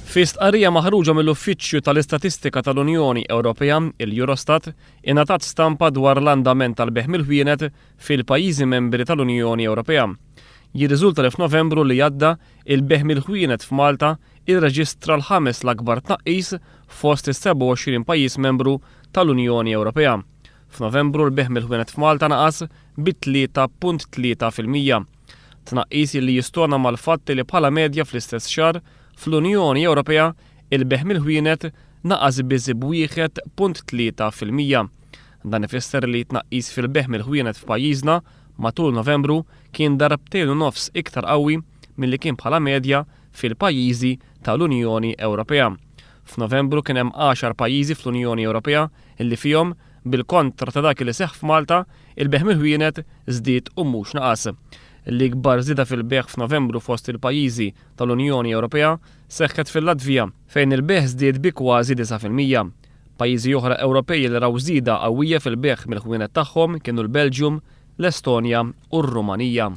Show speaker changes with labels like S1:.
S1: Fi stqarrija maħruġa mill-Uffiċċju tal-Istatistika tal-Unjoni Ewropea, il-Eurostat, ingħatat stampa dwar l-andament tal-bejgħ mill-ħwienet fil-pajjiżi membri tal-Unjoni Ewropea. Jirriżulta li f'Novembru li għadda, il-bejgħ mill-ħwienet f'Malta irreġistra l-ħames l-akbar tnaqqis fost is-27 pajjiż membru tal-Unjoni Ewropea. F'Novembru l-bejgħ mill-ħwienet f'Malta naqas bi 3.3%. Tnaqqis li jistona mal-fatt li bħala medja fl-istess xahar fl-Unjoni Ewropea il-bejgħ mill-ħwienet naqas biss b'1.3%. Dan ifisser li tnaqqis fil-bejgħ mill-ħwienet f'pajjiżna matul Novembru kien darbtejn u nofs iktar qawwi milli kien bħala medja fil-pajjiżi tal-Unjoni Ewropea. F'Novembru kien hemm għaxar pajjiżi fl-Unjoni Ewropea li fihom, bil-kontra ta' dak li seħħ f'Malta, il-bejgħ mill-ħwienet żdied u mhux naqas. L-ikbar żieda fil-bejgħ f'Novembru fost il-pajjiżi tal-Unjoni Ewropea seħħet fil-Latvija, fejn il-bejgħ żdied bi kważi 9%. Pajjiżi oħra Ewropej li raw żieda qawwija fil-bejgħ mill-ħwienet tagħhom kienu l-Belġjum, l-Estonja u r-Rumanija.